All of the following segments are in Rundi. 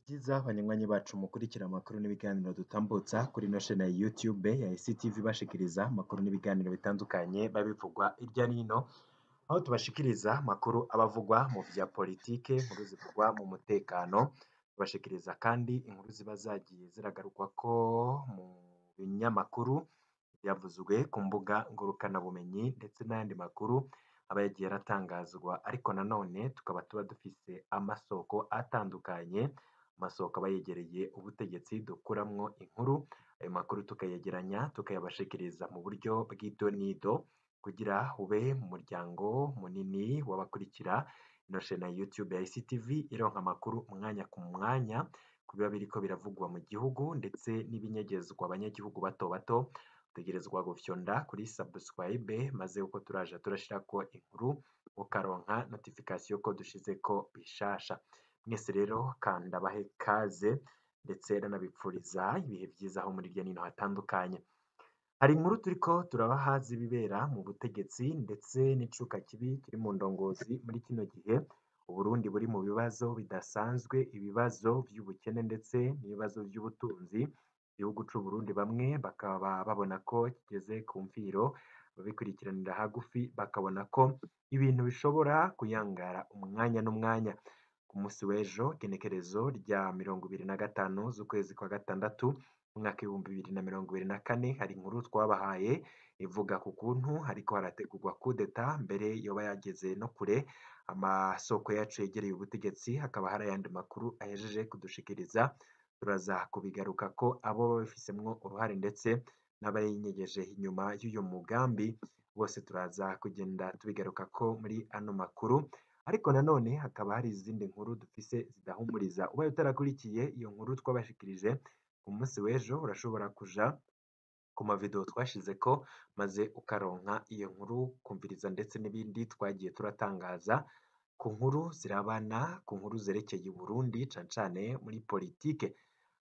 Vyiza banywanyi bacu mukurikira amakuru n'ibiganiro dutambutsa kuri ino shene ya YouTube ya ICTV, bashikiriza amakuru n'ibiganiro bitandukanye babivugwa irya nino, aho tubashikiriza amakuru abavugwa mu vya politike, inkuru zivugwa mu mutekano, tubashikiriza kandi inkuru ziba zagiye ziragarukwako mu binyamakuru vyavuzwe ku mbuga ngurukanabumenyi ndetse n'ayandi makuru aba yagiye aratangazwa. Ariko nanone tukaba tuba dufise amasoko atandukanye, amasoko aba yegereye ubutegetsi dukuramwo inkuru, ayo makuru tukayegeranya tukayabashikiriza mu buryo bw'idonido kugira ube mu muryango munini w'abakurikira ino shene ya YouTube ya ICTV, ironka amakuru umwanya ku mwanya ku biba biriko biravugwa mu gihugu ndetse n'ibinyegezwa abanyagihugu bato bato. Utegerezwa gufyonda kuri subscribe, maze uko turaja turashirako inkuru ukaronka notification ko dushizeko bishasha. Mwese rero kandabahe kaze ndetse nanabipfuriza ibihe vyiza aho muri hirya nino hatandukanye. Hari inkuru turiko turabaha z'ibibera mu butegetsi ndetse n'icuka kibi kiri mu ndongozi muri kino gihe. Uburundi buri mu bibazo bidasanzwe, ibibazo vy'ubukene ndetse n'ibibazo vy'ubutunzi. Igihugu c'Uburundi bamwe bakaba babona ko kigeze ku mfiro, ababikurikiranira hagufi bakabona ko ibintu bishobora kuyangara umwanya n'umwanya. Ku munsi w'ejo, igenekerezo rya 25 z'ukwezi kwa gatandatu, umwaka 2024, hari inkuru twabahaye ivuga ku kuntu hariko harategurwa kudeta, mbere yoba yageze no kure. Amasoko yacu yegereye ubutegetsi hakaba hari ayandi makuru ahejeje kudushikiriza, turaza kubigarukako abo babifisemwo uruhare ndetse n'abayinyegeje inyuma y'uyu mugambi bose turaza kugenda tubigarukako muri ano makuru. Ariko nanone hakaba hari izindi nkuru dufise zidahumuriza. Ubaye utarakurikiye iyo nkuru twabashikirije ku munsi w'ejo, urashobora kuja ku mavideo twashizeko maze ukaronka iyo nkuru, kumviriza ndetse n'ibindi twagiye turatangaza ku nkuru zirabana, ku nkuru zerekeye Uburundi cane cane muri politike.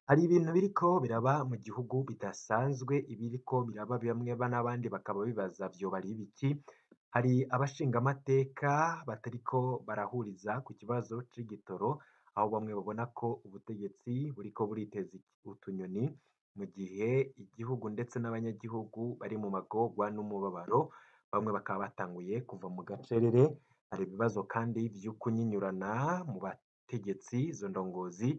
Hari ibintu biriko biraba mu gihugu bidasanzwe, ibiriko biraba bamwe n'abandi bakaba bibaza vyoba ari ibiki. Hari abashingamateka batariko barahuriza ku kibazo c'igitoro, aho bamwe babona ko ubutegetsi buriko buriteza utunyoni mu gihe igihugu ndetse n'abanyagihugu bari mu magorwa n'umubabaro, bamwe bakaba batanguye kuva mu gacerere. Hari ibibazo kandi vy'ukunyinyurana mu bategetsi, izo ndongozi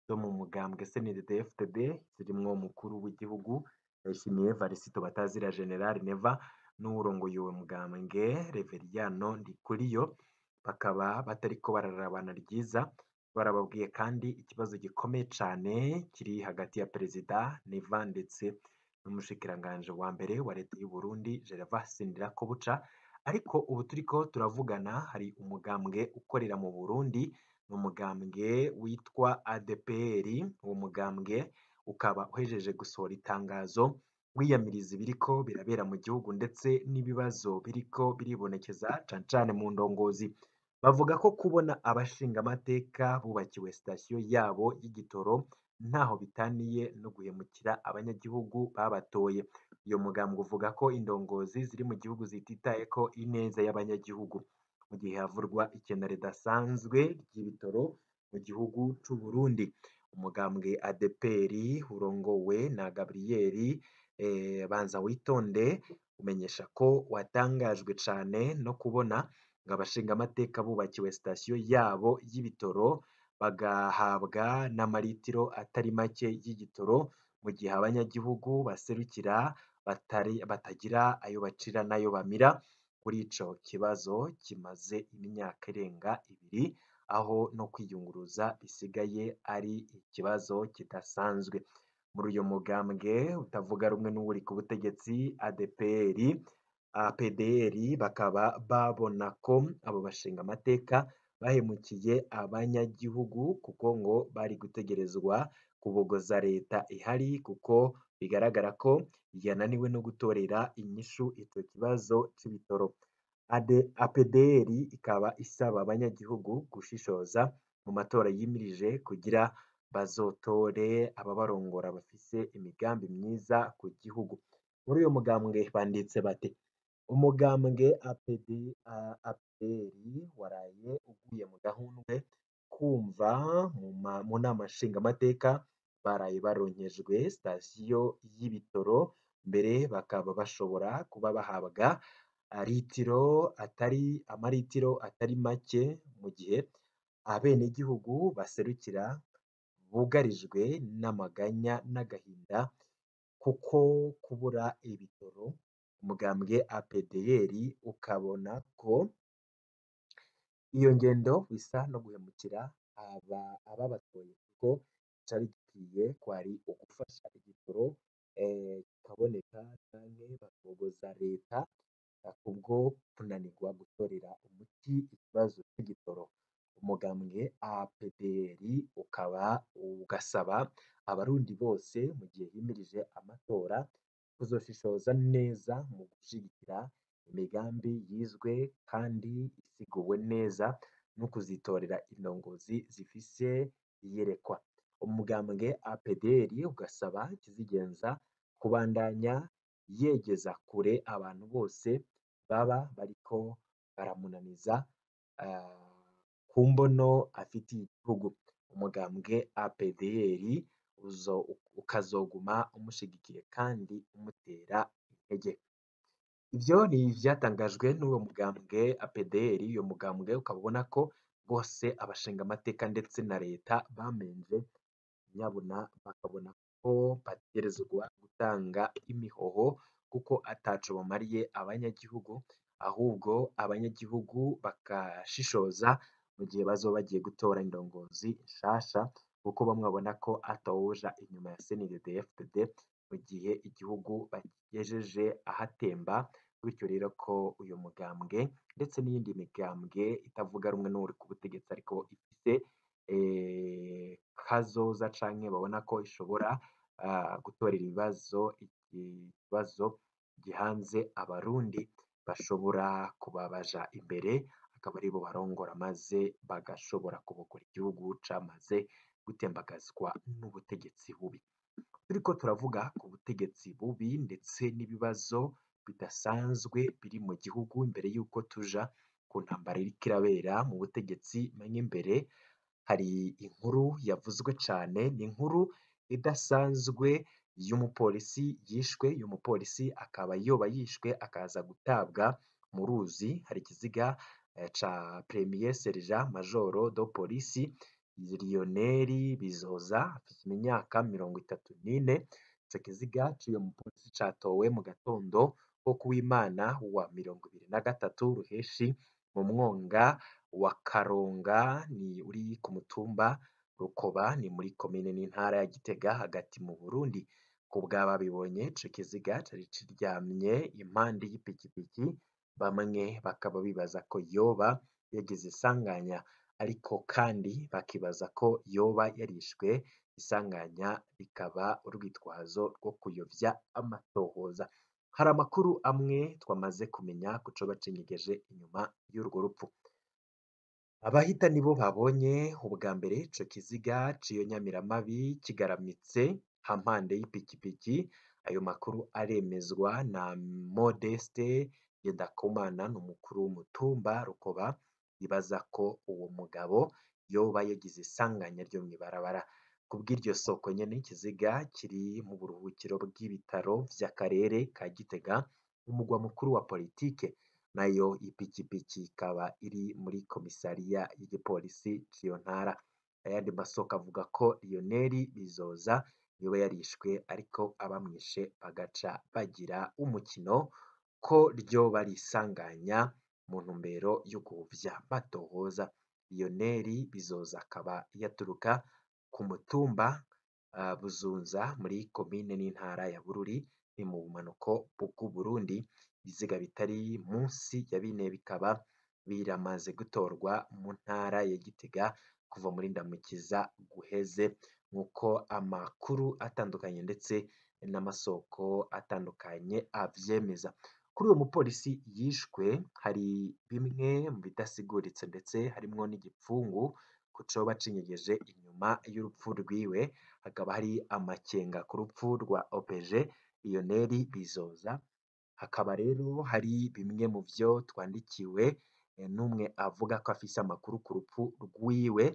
zo mu mugambwe CNDD-FDD zirimwo umukuru w'igihugu Ndayishimiye Evariste Batazira General Neva n'uwurongoye uwo mugambwe Reveriyano Ndikuriyo, bakaba batariko bararabana ryiza. Barababwiye kandi ikibazo gikomeye cane kiri hagati ya Perezida Neva ndetse n'umushikiranganji wa mbere wa leta y'u Burundi Gervais Ndirakobuca. Ariko ubu turiko turavugana hari umugambwe ukorera mu Burundi, ni umugambwe witwa ADPR. Uwo mugambwe ukaba uhejeje gusohora itangazo wiyamiriza ibiriko birabera mu gihugu ndetse n'ibibazo biriko biribonekeza cane cane mu ndongozi. Bavuga ko kubona abashingamateka bubakiwe sitasiyo yabo y'igitoro ntaho bitaniye no guhemukira abanyagihugu babatoye. Uyo mugambwe uvuga ko indongozi ziri mu gihugu zititaye ko ineza y'abanyagihugu, mu gihe havurwa ikena ridasanzwe ry'ibitoro mu gihugu c'Uburundi. Umugambwe ADPR urongowe na Gabriel Banzawitonde umenyesha ko watangajwe cane no kubona ngo abashingamateka bubakiwe sitasiyo yabo y'ibitoro bagahabwa n'amaritiro atari make y'igitoro, mu gihe abanyagihugu baserukira batagira ayo bacira n'ayo bamira kuri ico kibazo kimaze imyaka irenga ibiri, aho no kwiyunguruza bisigaye ari ikibazo kidasanzwe. Muri uyo mugambwe utavuga rumwe n'uwuri ku butegetsi ADPR, APDR, bakaba babona ko abo bashingamateka bahemukiye abanyagihugu, kuko ngo bari gutegerezwa kubogoza leta ihari, kuko bigaragara ko yananiwe no gutorera inyishu ico kibazo c'ibitoro. APDR ikaba isaba abanyagihugu gushishoza mu matora yimirije kugira bazotore ababarongora bafise imigambi myiza ku gihugu. Muri uyo mugambwe banditse bati: umugambwe APDR waraye uguye mu gahundwe ku kumva mu nama nshingamateka baraye baronkejwe sitasiyo y'ibitoro, mbere bakaba bashobora kuba bahabwa litiro atari amaritiro atari make, mu gihe abenegihugu baserukira bugarijwe n'amaganya n'agahinda kuko kubura ibitoro. Umugambwe APDR ukabona ko iyo ngendo bisa no guhemukira ababatoye, kuko cari gikwiye kwari ugufasha igitoro kikaboneka, canke bakogoza leta kubwo kunanirwa gutorera umuti ikibazo c'igitoro. Umugambwe APDR ukaba ugasaba abarundi bose mu gihe himirije amatora kuzoshishoza neza mu gushigikira imigambi yizwe kandi isiguwe neza, no kuzitorera indongozi zifise iyerekwa. Umugambwe APDR ugasaba ikizigenza kubandanya yegeza kure abantu bose baba bariko baramunaniza ku mbono afitiye igihugu. Umugambwe APDR ukazoguma umushigikiye kandi umutera intege. Ivyo ni ivyatangajwe n'uwo mugambwe APDR. Uyo mugambwe ukaba ubona ko bose abashingamateka ndetse na leta bamenje nyabuna, bakabona ko bategerezwa gutanga imihoho kuko ataco bamariye abanyagihugu, ahubwo abanyagihugu bakashishoza mu gihe bazoba bagiye gutora indongozi nshasha, kuko bamwe babona ko atawuja inyuma ya CNDD-FDD mu gihe igihugu bakigejeje ahatemba. Bityo rero ko uyu mugambwe ndetse n'iyindi migambwe itavuga rumwe n'uri ku butegetsi ariko ifise kazoza canke babona ko ishobora gutorera ibibazo ikibazo gihanze abarundi, bashobora kuba baja imbere akaba aribo barongora, maze bagashobora kubokora igihugu camaze gutembagazwa n'ubutegetsi bubi. Turiko turavuga ku butegetsi bubi ndetse n'ibibazo bidasanzwe biri mu gihugu, imbere y'uko tuja ku ntambara iriko irabera mu butegetsi mw'imbere, hari inkuru yavuzwe cane, ni inkuru idasanzwe y'umupolisi yishwe. Uyu mupolisi akaba yoba yishwe akaza gutabwa mu ruzi. Hari ikiziga ca Premier Sergent Major de Police Lionel Bizoza, afise imyaka 34. Ico kiziga c'uyo mupolisi catowe mu gatondo ko kuw'Imana wa 23 Ruheshi mu mwonga wa Karonga, ni uri ku mutumba Rukoba, ni muri komine n'intara ya Gitega hagati mu Burundi. Kubw'ababibonye, ico kiziga cari kiryamye impande y'ipikipiki, bamwe bakaba bibaza ko yoba yagize isanganya, ariko kandi bakibaza ko yoba yarishwe, isanganya rikaba urwitwazo rwo kuyovya amatohoza. Hari amakuru amwe twamaze kumenya ko coba cinyegeje inyuma y'urwo rupfu. Abahita nibo babonye ubwa mbere ico kiziga c'iyo nyamiramabi kigaramitse hampande y'ipikipiki. Ayo makuru aremezwa na Modeste Ngendakumana, n'umukuru w'umutumba Rukoba, yibaza ko uwo mugabo yoba yagize isanganya ryo mw'ibarabara. Kubw'iryo soko nyene, ikiziga kiri mu buruhukiro bw'ibitaro vy'akarere ka Gitega, umugwa mukuru wa politike. Nayo ipikipiki ikaba iri muri komisariya y'igipolisi c'iyo ntara. Ayandi masoko avuga ko Lionel Bizoza yoba yarishwe, ariko abamwishe bagaca bagira umukino ko ryoba risanganya mu ntumbero yo guhuvya batohoza. Lionel Bizoza akaba yaturuka ku mutumba Buzunza muri komine n'intara ya Bururi, ni mu bumanuko bw'Uburundi. Ibiziga bitari munsi ya bine bikaba biramaze gutorwa mu ntara ya Gitega kuva muri Ndamukiza guheze, nk'uko amakuru atandukanye ndetse n'amasoko atandukanye avyemeza. Kuri uwo mupolisi yishwe hari bimwe mu bidasiguritse, ndetse harimwo n'igipfungu ku coba cinyegeje inyuma y'urupfu rwiwe. Hakaba hari amakenga ku rupfu rwa OPG Lionel Bizoza. Hakaba rero hari bimwe mu vyo twandikiwe n'umwe avuga ko afise amakuru ku rupfu rwiwe.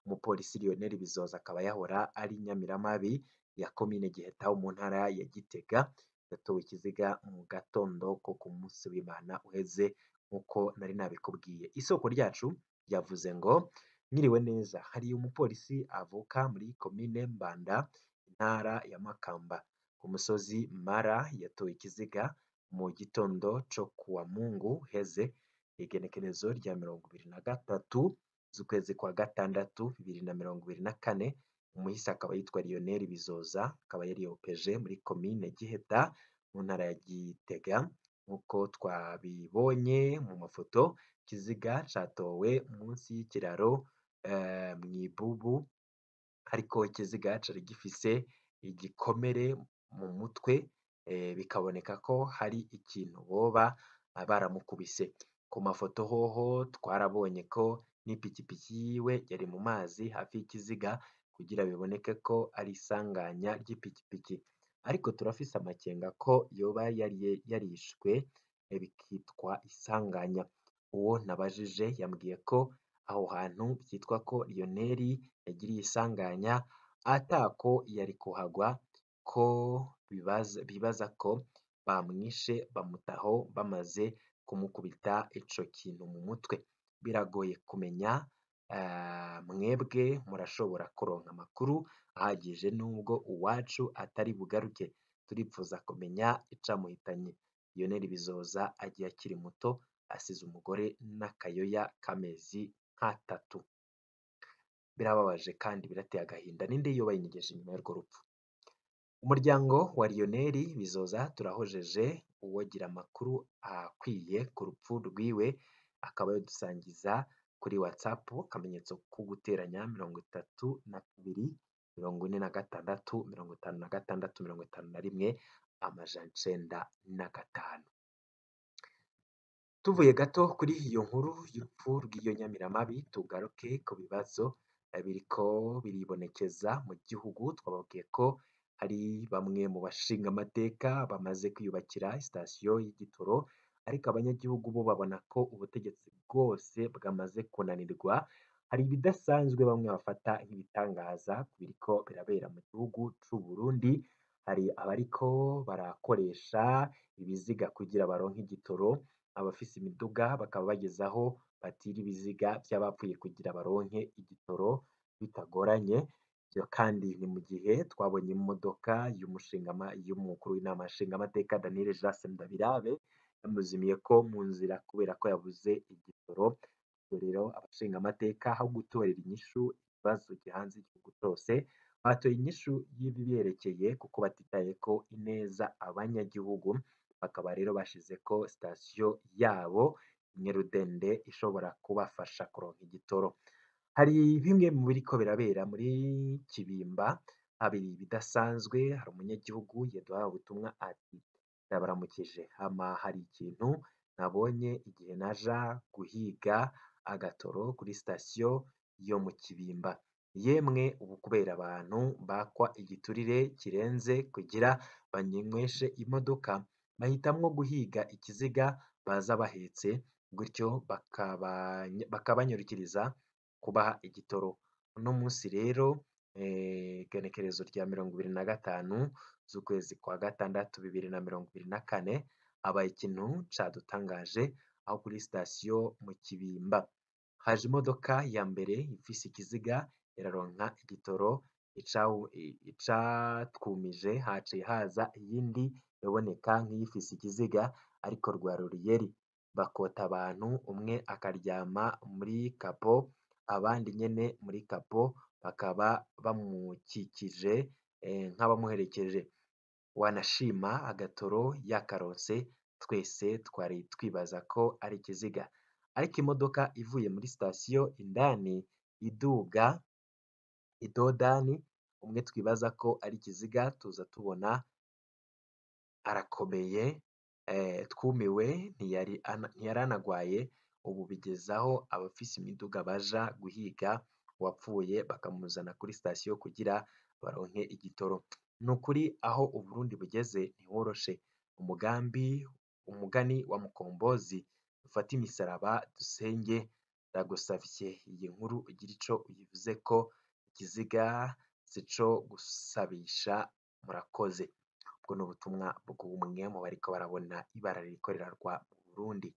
Umupolisi Lionel Bizoza akaba yahora ari Nyamiramabi ya komine Giheta ho mu ntara ya Gitega. Yatowe ikiziga mu gatondo ko ku munsi w'Imana uheze nk'uko nari nabikubwiye. Isoko ryacu ryavuze ngo mwiriwe neza, hari umupolisi avuka muri komine Mbanda, intara ya Makamba, ku musozi Mara, yatowe ikiziga mu gitondo co kuwa Mungu heze, igenekerezo rya 23 z'ukwezi kwa gatandatu 2024. Umuhisi akaba yitwa Lionel Bizoza, akaba yari yopeje muri komine Giheta mu ntara ya Gitega, nk'uko twabibonye mu mafoto. Ikiziga catowe munsi y'ikiraro mw'ibubu, ariko ikiziga cari gifise igikomere mu mutwe, bikaboneka ko hari ikintu boba baramukubise. Ku mafoto hoho twarabonye ko n'ipikipiki yiwe yari mu mazi hafi y'ikiziga, kugira biboneke ko ari isanganya ry'ipikipiki. Ariko turafise amakenga ko yoba yari yarishwe bikitwa isanganya. Uwo nabajije yambwiye ko aho hantu vyitwa ko Lionel yagiriye isanganya atako yari kuhagwa, ko bibaza ko bamwishe bamutaho bamaze kumukubita ico kintu mu mutwe. Biragoye kumenya, mwebwe murashobora kuronka amakuru ahagije nubwo uwacu atari bugaruke. Turipfuza kumenya icamuhitanye. Lionel Bizoza agiye akiri muto, asize umugore n'akayoya k'amezi nk'atatu. Birababaje kandi birateye agahinda. Ninde yoba yinyegeje inyuma y'urwo rupfu? Umuryango wa Lionel Bizoza turahojeje uwogira amakuru akwiye ku rupfu rwiwe, akaba yadusangiza kuri WhatsApp akamenyetso ko guteranya 32 46 56 51 905. Tuvuye gato kuri iyo nkuru y'urupfu rw'iyo Nyamiramabi, tugaruke ku bibazo biriko biribonekeza mu gihugu. Twababwiye ko hari bamwe mu bashingamateka bamaze kwiyubakira sitasiyo y'igitoro, ariko abanyagihugu bo babona ko ubutegetsi bwose bwamaze kunanirwa. Hari ibidasanzwe bamwe bafata nk'ibitangaza biriko birabera mu gihugu c'u Burundi. Hari abariko barakoresha ibiziga kugira baronke igitoro, abafise imiduga bakaba bageze aho batira ibiziga vy'abapfuye kugira baronke igitoro bitagoranye. Ivyo kandi ni mu gihe twabonye imodoka y'umukuru w'inama nshingamateka Daniel Jackson Ndabirabe yamuzimiye ko mu nzira kubera ko yabuze igitoro. Rero abashingamateka aho gutorera inyishu ibibazo gihanze igihugu cose, batoye inyishu y'ibiberekeye kuko batitaye ko ineza abanyagihugu. Bakaba rero bashizeko sitasiyo yabo imwe rudende ishobora kubafasha kuronka igitoro. Hari bimwe mu biriko birabera muri Kibimba, habiri ibidasanzwe. Hari umunyagihugu yaduhaye ubutumwa ati: ndabaramukije, hama hari ikintu nabonye igihe naja guhiga agatoro kuri sitasiyo yo mu Kibimba. Yemwe ubu kubera abantu bakwa igiturire kirenze kugira banyweshe imodoka, bahitamwo guhiga ikiziga baza bahetse, gutyo bakabanyarukiriza kubaha igitoro. Uno munsi rero igenekerezo rya 25 z'ukwezi kwa gatandatu 2024, habaye ikintu cadutangaje aho kuri sitasiyo mu Kibimba haje imodoka ya mbere ifise ikiziga iraronka igitoro, icatwumije haciye haza iyindi iboneka nk'iyifise ikiziga ariko rwa ruriyeri. Bakota abantu, umwe akaryama muri kapo, abandi nyene muri kapo bakaba bamukikije nk'abamuherekeje. Wanashima agatoro yakaronse, twese twari twibaza ko ari ikiziga. Ariko imodoka ivuye muri sitasiyo indani iduga idodani, umwe twibaza ko ari ikiziga tuza tubona arakomeye, twumiwe, ntiyari anagwaye. Ubu bigezaho abafise imiduga baja guhiga uwapfuye bakamuzana kuri sitasiyo kugira baronke igitoro. Ni ukuri aho Uburundi bugeze ntiworoshe. Umugambi umugani wa Mukombozi, dufate imisaraba dusenge. Ndagusavye iyi nkuru ugira ico uyivuzeko, ikiziga sico gusabisha, murakoze. Ubwo ni ubutumwa bw'umwe mu bariko barabona ibara ririko rirarwa mu Burundi.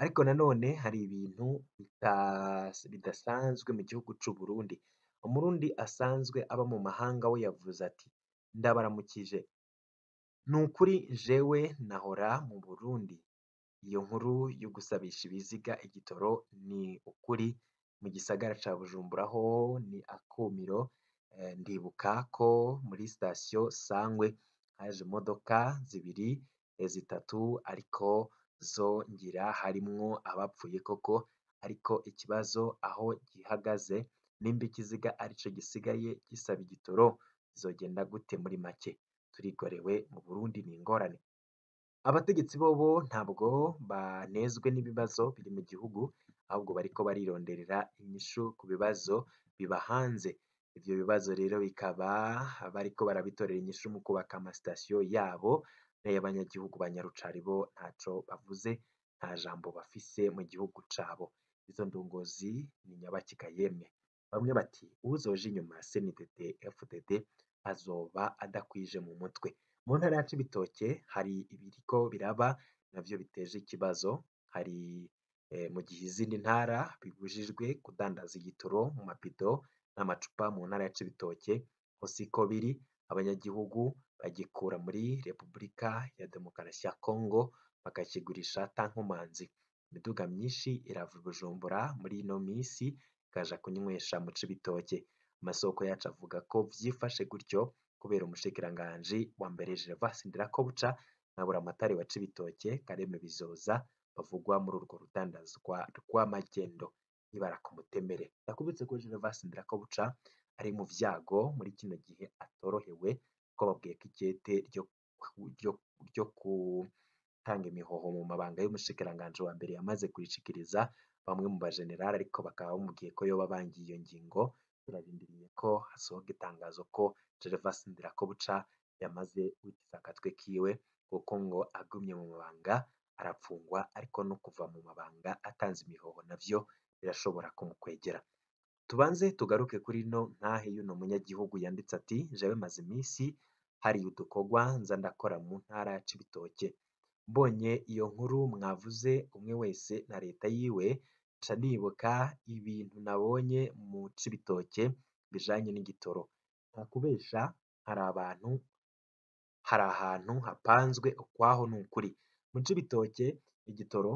Ariko nanone hari ibintu bidasanzwe mu gihugu c'u Burundi. Umurundi asanzwe aba mu mahanga we yavuze ati: ndabaramukije, ni ukuri jewe nahora mu Burundi, iyo nkuru yo gusabisha ibiziga igitoro ni ukuri, mu gisagara ca Bujumbura hoho ni akumiro. Ndibuka ko muri sitasiyo Sangwe haje imodoka zibiri, zitatu, ariko zo ngira harimwo abapfuye koko, ariko ikibazo aho gihagaze nimba ikiziga arico gisigaye gisaba igitoro bizogenda gute? Muri make turigorewe mu Burundi ni ingorane. Abategetsi bobo ntabwo banezwe n'ibibazo biri mu gihugu, ahubwo bariko barironderera inyishu ku bibazo biba hanze. Ivyo bibazo rero bikaba bariko barabitorera inyishu mu kubaka amasitasiyo yabo, n'ay'abanyagihugu banyarucari bo ntaco bavuze, nta jambo bafise mu gihugu cabo. Izo ndongozi ni nyabakika yemwe. Bamwe bati uwuzoja inyuma ya CNDD FDD azoba adakwije mu mutwe. Mu ntara ya Cibitoke hari ibiriko biraba navyo biteje ikibazo, hari mu gihe izindi ntara bibujijwe kudandaza igitoro mu mabido n'amacupa, mu ntara ya Cibitoke ho siko biri, abanyagihugu bagikura muri Repubulika ya Demokarasi ya Kongo bakakigurisha ata nkomanzi. Imiduga myinshi irava i Bujumbura muri ino misi ikaja kunywesha mu Cibitoke. Amasoko yacu avuga ko vyifashe gutyo kubera umushikiranganji wa mbere Gervais Ndirakobuca na Buramatari wa Cibitoke Kareme Bizoza bavugwa muri urwo rudandazwa rw'amagendo. Ibara ku mutemere. Ndakubitse ko Gervais Ndirakobuca ari mu vyago muri kino gihe atorohewe, kuko babwiye ko ikete ryo gutanga imihoho mu mabanga y'umushikiranganji wa mbere yamaze kuyishikiriza bamwe mu bajenerali, ariko bakaba bamubwiye ko yoba bangiye iyo ngingo. Turarindiriye ko hasohoka itangazo ko Gervais Ndirakobuca yamaze gukiza akatwe kiwe, kuko ngo agumye mu mabanga arapfungwa, ariko no kuva mu mabanga atanze imihoho navyo birashobora kumukwegera. Tubanze tugaruke kuri no ntahe y'uno munyagihugu yanditse ati: jewe maze iminsi hari udukorwa nza ndakora mu ntara ya Cibitoke, mbonye iyo nkuru mwavuze umwe wese na leta yiwe, nca nibuka ibintu nabonye mu Cibitoke bijanye n'igitoro. Nta kubesha, hari ahantu hapanzwe ukwaho ni ukuri. Mu Cibitoke igitoro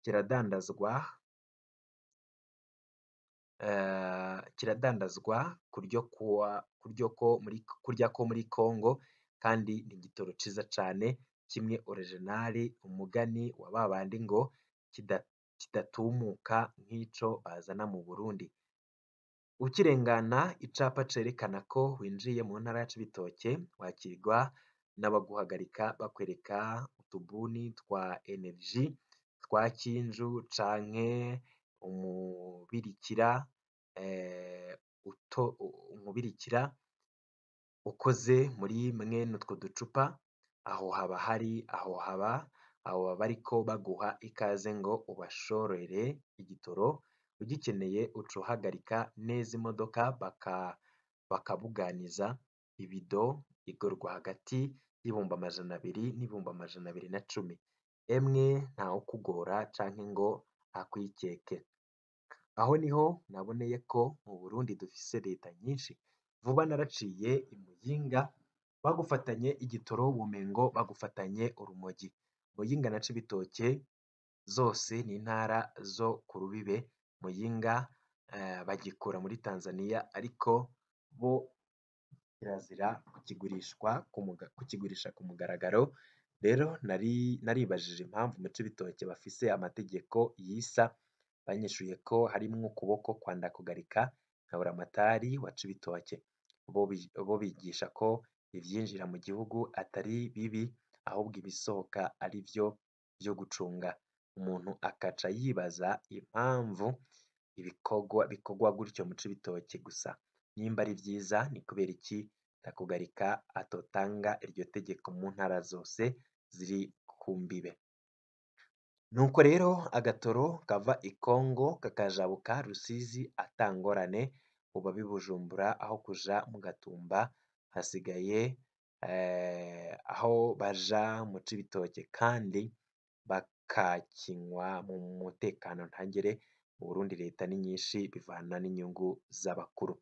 kiradandazwa kurya ko muri Kongo, kandi ni igitoro ciza cane, kimwe originali, umugani wa babandi ngo kidatumuka nk'ico bazana mu Burundi. Ukirengana icapa cerekana ko winjiye mu ntara ya Cibitoke, wakirwa n'abaguhagarika bakwereka utubuni twa energy twa kinju canke umubirikira, umubirikira ukoze muri mwene utwo ducupa. Aho haba hari aho haba abo baba bariko baguha ikaze ngo ubashorere igitoro, ugikeneye uca uhagarika neza imodoka bakabuganiza. Ibido igurwa hagati y'200,000 n'210,000. Emwe ntawukugora canke ngo akwikeke. Aho niho naboneye ko mu Burundi dufise leta nyinshi. Vuba naraciye i Muyinga bagufatanye igitoro womengo bagufatanye urumogi. Muyinga na Cibitoke zose ni intara zo ku rubibe. Muyinga bagikura muri Tanzania, ariko bo kirazira kukigurisha ku mugaragaro. Rero naribajije impamvu mu Cibitoke bafise amategeko yisa. Banyishuye ko harimwo ukuboko kwa Ndakugarika nka Buramatari wa Cibitoke. Bo bigisha ko ivyinjira mu gihugu atari bibi, ahubwo ibisohoka ari vyo vyo gucunga. Umuntu akaca yibaza impamvu bikorwa gutyo mu Cibitoke gusa. Nimba ari vyiza ni kubera iki Ndakugarika atotanga iryo tegeko mu ntara zose ziri ku mbibe? Nuko rero agatoro kava i Kongo kakajabuka Rusizi atangorane, ubu ab'i Bujumbura aho kuja mu Gatumba hasigaye aho baja mu Cibitoke kandi bakakinywa mu mutekano ntangere. Mu Burundi leta ni nyinshi bivana n'inyungu z'abakuru.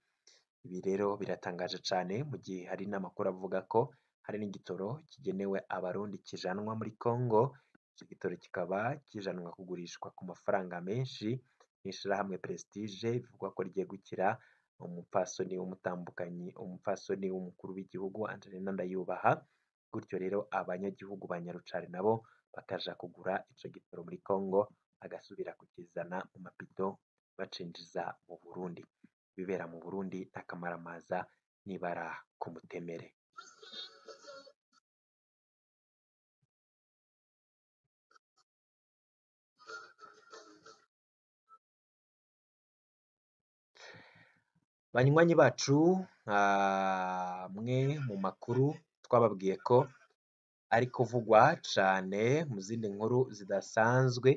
Ibi rero biratangaje cane mu gihe hari n'amakuru avuga ko hari n'igitoro kigenewe abarundi kijanwa muri Kongo, ico gitoro kikaba kijanwa kugurishwa ku mafaranga menshi n'ishirahamwe Prestige bivugwa ko ryegukira umupfasoni w'umutambukanyi, umupfasoni w'umukuru w'igihugu Angelina Ndayubaha, gutyo rero abanyagihugu ba Nyarucari nabo bakaja kugura ico gitoro muri Kongo bagasubira kukizana mu mabido bacinjiza mu Burundi. Ibibera mu Burundi n'akamaramaza n'ibara ku mutemere. Banywanyi bacu, amwe mu makuru twababwiye ko ari kuvugwa cane mu zindi nkuru zidasanzwe,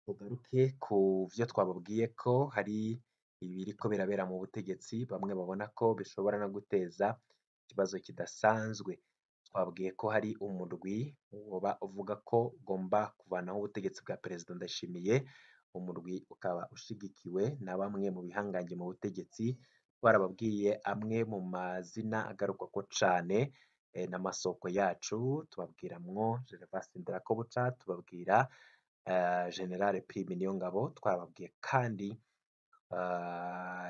tugaruke ku vyo twababwiye ko hari ibiriko birabera mu butegetsi, bamwe babona ko bishobora no guteza ikibazo kidasanzwe. Twababwiye ko hari umurwi woba uvuga ko ugomba kuvanaho ubutegetsi bwa Perezida Ndayishimiye, umurwi ukaba ushigikiwe na bamwe mu bihangange mu butegetsi, twarababwiye amwe mu mazina agarukwako cane n'amasoko yacu, tubabwiramwo Gervais Ndirakobuca, tubabwira General Prime Niyongabo, twababwiye kandi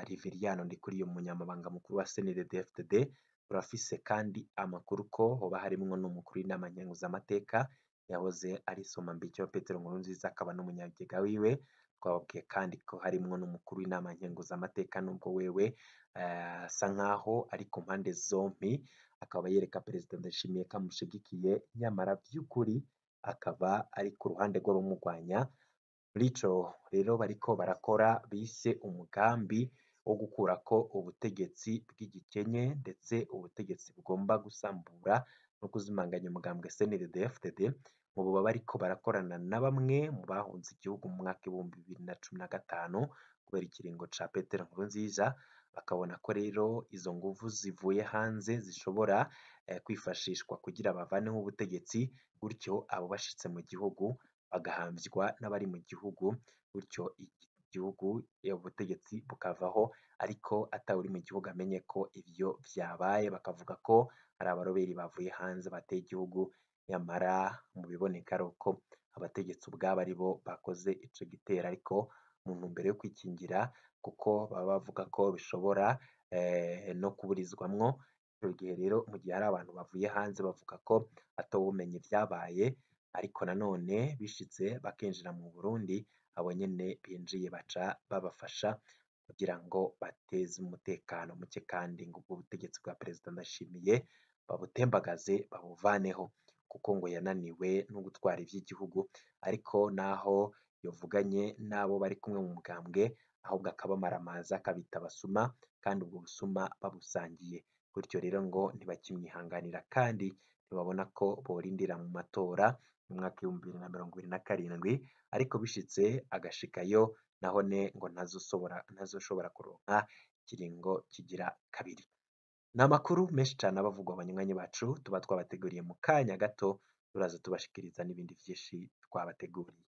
Riveriyano Ndikuriyo umunyamabanga mukuru wa CNDD-FDD, turafise kandi amakuru ko hoba harimwo n'umukuru w'inama nkenguzamateka yahoze ari Somambike wa Petero Nkurunziza akaba n'umunyabigega wiwe, twababwiye kandi ko harimwo n'umukuru w'inama nkenguzamateka nubwo wewe asa nkaho ari ku mpande zompi, akaba yereka Perezida Ndayishimiye ko amushigikiye, nyamara vy'ukuri akaba ari ku ruhande rw'abamurwanya. Muri ico rero bariko barakora bise umugambi wo gukurako ubutegetsi bw'igikenye ndetse ubutegetsi bugomba gusambura no kuzimanganya umugambwe CNDD-FDD, mu boba bariko barakorana na bamwe mu bahunze igihugu mu mwaka 2015 kubera ikiringo ca Petero Nkurunziza, bakabona ko rero izo nguvu zivuye hanze zishobora kwifashishwa kugira bavaneho ubutegetsi, gutyo abo bashitse mu gihugu bagahamvywa n'abari mu gihugu, gutyo igihugu ubutegetsi bukavaho ariko atawuri mu gihugu amenye ko ivyo vyabaye, bakavuga ko ari abaroberi bavuye hanze bateye igihugu, nyamara mu biboneka ari uko abategetsi ubwabo aribo bakoze ico gitero, ariko mu ntumbero yo kwikingira kuko baba bavuga ko bishobora no kuburizwamwo. Ico gihe rero mu gihe hari abantu bavuye hanze bavuga ko atawomenya ivyabaye, ariko nanone bishitse bakinjira mu Burundi, abo nyene binjiye baca babafasha kugira ngo bateze umutekano muke kandi ngo ubwo butegetsi bwa Perezida Ndayishimiye babutembagaze babuvaneho, kuko ngo yananiwe no gutwara ivy'igihugu, ariko naho yovuganye n'abo bari kumwe mu mugambwe, ahubwo akabamaramaza akabita abasuma, kandi ubwo busuma babusangiye. Gutyo rero ngo ntibakimwihanganira kandi ntibabona ko borindira mu matora mu mwaka 2027, ariko bishitse agashikayo nahone ngo ntazoshobora kuronka ikiringo kigira kabiri. Ni amakuru menshi cane aba avugwa banywanyi bacu tuba twabateguriye mu kanya gato, turaza tubashikiriza n'ibindi vyinshi twabateguriye.